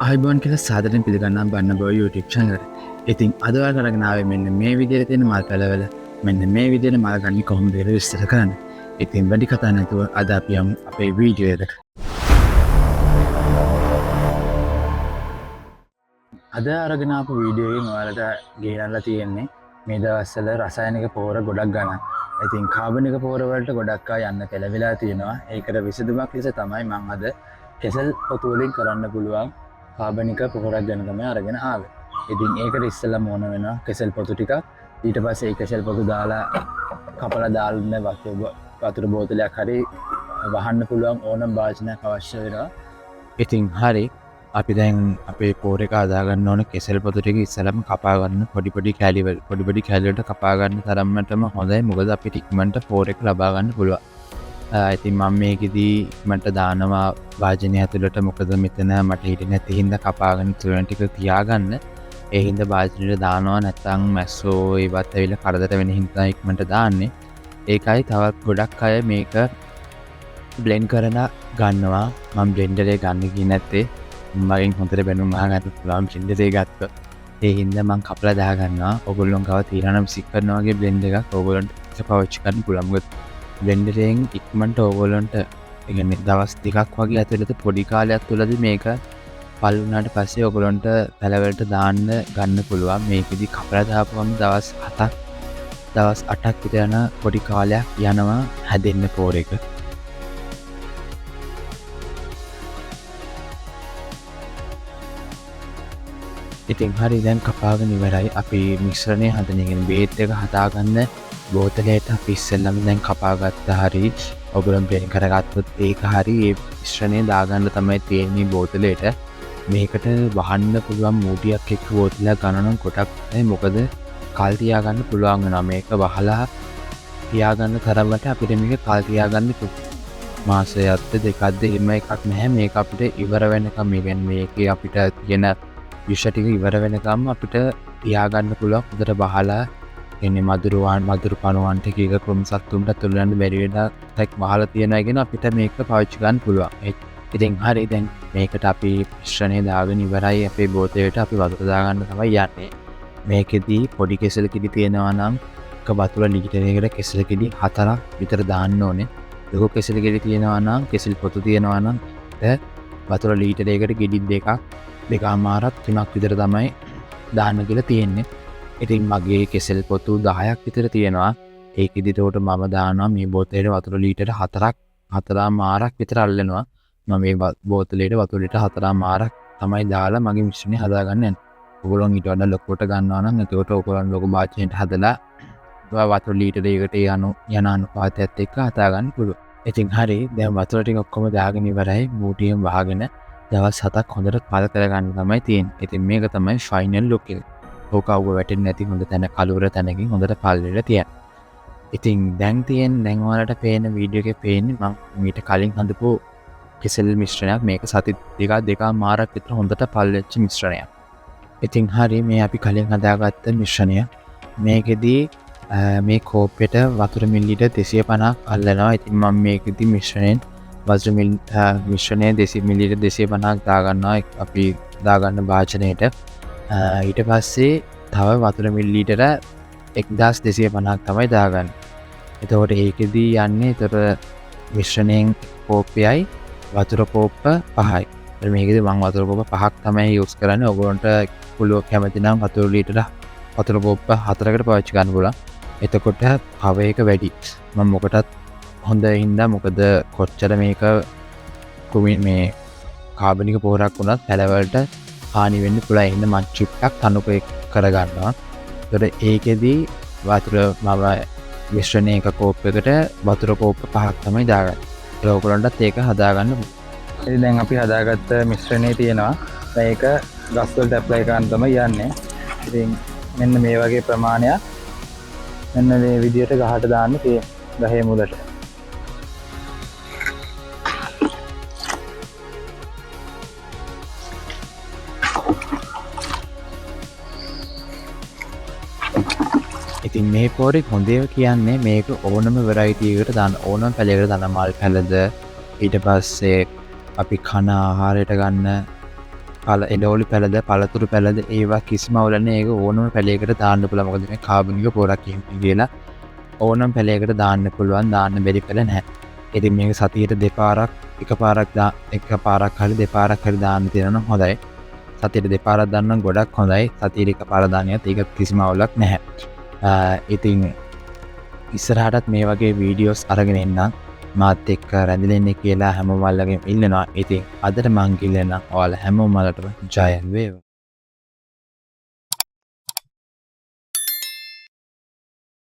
ආයුබෝවන් කියලා සාදරයෙන් පිළිගන්නවා බන්න බෝ YouTube channel එකට. ඉතින් අද ඔයාලා අරගෙන ආවේ මෙන්න මේ විදිහට තියෙන මල් පැලවල මෙන්න මේ විදිහට මල් ගන්නේ කොහොමද කියලා විස්තර කරන්න. ඉතින් වැඩි කතා නැතුව අද අපි යමු අපේ වීඩියෝ එකට. අද අරගෙන ආපු වීඩියෝ එකෙන් ඔයාලට ගෙනල්ලා තියෙන්නේ මේ දවස්වල රසායනික පොහොර ගොඩක් ගණන්. ඉතින් කාබනික පොහොර වලට ගොඩක් අය යන්න පෙළඹිලා තියෙනවා. ඒකට විසඳුමක් ලෙස තමයි මම අද කෙසෙල් පොතු වලින් කරන්න පුළුවන් කාබනික පොහොරක් ගැන තමයි අරගෙන ආවේ. ඉතින් ඒකට ඉස්සෙල්ලාම ඕන වෙනවා කෙසෙල් පොතු ටිකක්. ඊට පස්සේ ඒ කෙසෙල් පොතු දාලා කපලා දාන්න වතුර බෝතලයක් හරි වහන්න පුළුවන් ඕනම භාජනයක් අවශ්‍ය වෙනවා. ඉතින් හරි අපි දැන් අපේ පොහොර එක හදාගන්න ඕන කෙසෙල් පොතු ටික ඉස්සෙල්ලාම කපා ගන්න පොඩි පොඩි කෑලි වල පොඩි පොඩි කෑලි වලට කපා ගන්න තරමටම හොඳයි. මොකද අපිට ඉක්මනට පොහොර එක ලබා ගන්න පුළුවන්. ඉතින් මම මේකෙදී ඉක්මනට දානවා භාජනය ඇතුළට. මොකද මෙතන මට හිටියේ නැති හින්දා කපාගෙන තුන ටික තියාගන්න. ඒ හින්දා භාජනයට දානවා, නැත්නම් මැස්සෝ ඒවත් ඇවිල්ලා කරදර වෙන හින්දා ඉක්මනට දාන්නේ. ඒකයි තවත් ගොඩක් අය මේක බ්ලෙන්ඩ් කරලා ගන්නවා. මම බ්ලෙන්ඩරේ ගන්න ගියේ නැත්තේ මගෙන් හොඳට බැනුම් අහගන්න පුළුවන් බ්ලෙන්ඩරේ ගත්තොත්. ඒ හින්දා මං කපලා දාගන්නවා. ඔයගොල්ලෝ ගාව තියෙනවා නම් විසික් කරනවා වගේ බ්ලෙන්ඩ් එකක් ඔයගොල්ලන්ට ඒක පාවිච්චි කරන්න පුළුවන්. මොකද බ්ලෙන්ඩරෙන් ඉක්මනට ඔයගොල්ලන්ට ඒ කියන්නේ දවස් දෙකක් වගේ ඇතුළත පොඩි කාලයක් තුළදී මේක පල් වුණාට පස්සේ ඔයගොල්ලන්ට පැලවලට දාන්න ගන්න පුළුවන්. මේකෙදි කපලා දාපුවම දවස් 7ක් දවස් 8ක් විතර යන පොඩි කාලයක් යනවා හැදෙන්න පොර එක. ඉතින් හරි දැන් කපාගෙන ඉවරයි. අපි මිශ්‍රණය හදන එක බේත් එක හදාගන්න බෝතලයට අපි ඉස්සෙල්ලම දැන් කපාගත්ත හරි ඔයගොල්ලෝ බ්ලෙන්ඩ් කරගත්තොත් ඒක හරි ඒ මිශ්‍රණය දාගන්න තමයි තියෙන්නේ බෝතලයට. මේකට වහන්න පුළුවන් මූටියක් එක්ක බෝතලයක් ගන්න නම් ගොඩක් හොඳයි. මොකද කල් තියාගන්න පුළුවන් වෙනවා. මේක වහලා තියාගන්න තරමට අපිට මේක කල් තියාගන්න පුළුවන්. මාසයක්ද දෙකක්ද එහෙම එකක් නැහැ. මේක අපිට ඉවර වෙනකම්, මේ කියන්නේ මේකේ අපිට තියෙන විෂ ටික ඉවර වෙනකම් අපිට තියාගන්න පුළුවන්. හොඳට වහලා එන්නේ මදුරු පණුවන්ට එක එක ක්‍රම සත්තුන්ට තුලන්න බැරි වෙන තැක් වහලා තියෙනවා කියන අපිට මේක පාවිච්චි කරන්න පුළුවන්. ඉතින් හරි දැන් මේකට අපි මිශ්‍රණය දාගෙන ඉවරයි. අපේ බෝතලයට අපි වතුර දාගන්න තමයි යන්නේ. මේකෙදී පොඩි කෙසෙල් කිඩි තියෙනවා නම් එක වතුර ලීටරයකට කෙසෙල් කිඩි 4ක් විතර දාන්න ඕනේ. ලොකු කෙසෙල් කිඩි තියෙනවා නම් කෙසෙල් පොතු තියෙනවා නම් වතුර ලීටරයකට ගෙඩි දෙකක් දෙකමාරක් තුනක් විතර තමයි දාන්න කියලා තියෙන්නේ. ඉතින් මගේ කෙසෙල් පොතු 10ක් විතර තියෙනවා. ඒකෙදි එතකොට මම දානවා මේ බෝතලයට වතුර ලීටර 4ක් 4.5ක් විතර අල්ලනවා. මම මේ බෝතලයට වතුර ලීටර 4.5ක් තමයි දාලා මගේ මිශ්‍රණය හදාගන්න යන්නේ. ඔයගොල්ලෝ ඊට වඩා ලොකුවට ගන්නවා නම් එතකොට ඔයගොල්ලන් ලොකු භාජනයට හදලා වතුර ලීටරයකට යන අනුපාතයත් එක්ක හදාගන්න පුළුවන්. ඉතින් හරි දැන් වතුර ටික ඔක්කොම දාගෙන ඉවරයි. මූටියෙන් වහගෙන දවස් 7ක් හොඳට පළ කරගන්න තමයි තියෙන්නේ. ඉතින් මේක තමයි ෆයිනල් ලුක් එක. ඕක අවුව වැටෙන්නේ නැති හොඳ තැන කළුවර තැනකින් හොඳට පල් වෙලා තියන්න. ඉතින් දැන් ඔයාලට පේන වීඩියෝ එකේ පේන්නේ මං මීට කලින් හදපු කෙසෙල් මිශ්‍රණයක්. මේක සති දෙකක් දෙකමාරක් විතර හොඳට පල් වෙච්ච මිශ්‍රණයක්. ඉතින් හරි මේ අපි කලින් හදාගත්ත මිශ්‍රණය. මේකෙදී මේ කෝප්පෙට වතුර මිලිලීටර් 250ක් අල්ලනවා. ඉතින් මම මේකෙදි මිශ්‍රණයෙන් වතුර මිශ්‍රණය මිලිලීටර් 250ක් දාගන්නවා අපි දාගන්න භාජනයට. ඊට පස්සේ තව වතුර මිලිලීටර 1250ක් තමයි දාගන්නේ. එතකොට ඒකෙදී යන්නේ එතකොට මිශ්‍රණයෙන් කෝප්පයයි වතුර කෝප්ප 5යි. එතකොට මේකෙදී මං වතුර කෝප්ප 5ක් තමයි යූස් කරන්නේ. ඔයගොල්ලන්ට පුළුවන් කැමති නම් වතුර ලීටර වතුර කෝප්ප 4කට පාවිච්චි කරන්න පුළුවන්. එතකොට පව එක වැඩි. මම මොකටත් හොඳ හින්දා මොකද කොච්චර මේක කුමි මේ කාබනික පොහොරක් වුණත් පැලවලට හානි වෙන්න පුළුවන්. ඒ හින්දා මං චුට්ටක් තනුක කරගන්නවා. එතකොට ඒකෙදී වතුර මම මිශ්‍රණය එක කෝප්පයකට වතුර කෝප්ප 5ක් තමයි දාගන්නේ. ඒක ඔයගොල්ලන්ටත් ඒක හදාගන්න පුළුවන්. ඉතින් දැන් අපි හදාගත්ත මිශ්‍රණය තියෙනවා. දැන් ඒක ගස් වලට ඇප්ලයි කරන්න තමයි යන්නේ. ඉතින් මෙන්න මේ වගේ ප්‍රමාණයක් මෙන්න මේ විදියට ගහට දාන්න තියෙනවා. ගහේ මුලට. ඉතින් මේ පොරේ හොඳ ඒවා කියන්නේ මේක ඕනම වෙරයිටි එකකට දාන්න ඕනම පැලයකට දාන්න මල් පැලද ඊට පස්සේ අපි කන ආහාරයට ගන්න පළ එළවලු පැළද පළතුරු පැළද ඒවා කිසිම අවුලක් නෑ. ඒක ඕනම පැලයකට දාන්න පුළුවන්. මොකද මේ කාබනික පොරක් එහෙම කියලා ඕනම පැලයකට දාන්න පුළුවන්. දාන්න බැරි පැල නැහැ. ඉතින් මේක සතියට දෙපාරක්, එකපාරක් දා එකපාරක් හරි දෙපාරක් හරි දාන්න තියෙනවා නම් හොඳයි. සතියට දෙපාරක් දාන්න නම් ගොඩක් හොඳයි. සතියට එකපාර දාන එකත් ඒක කිසිම අවුලක් නැහැ. ඉතින් ඉස්සරහටත් මේ වගේ වීඩියෝස් අරගෙන එන්නම්. මාත් එක්ක රැඳිලා ඉන්න කියලා හැමෝම අල්ලගෙන ඉල්ලනවා. ඉතින් අදට මං ගිහින් ඔයාලා හැමෝම වලටම ජය වේවා.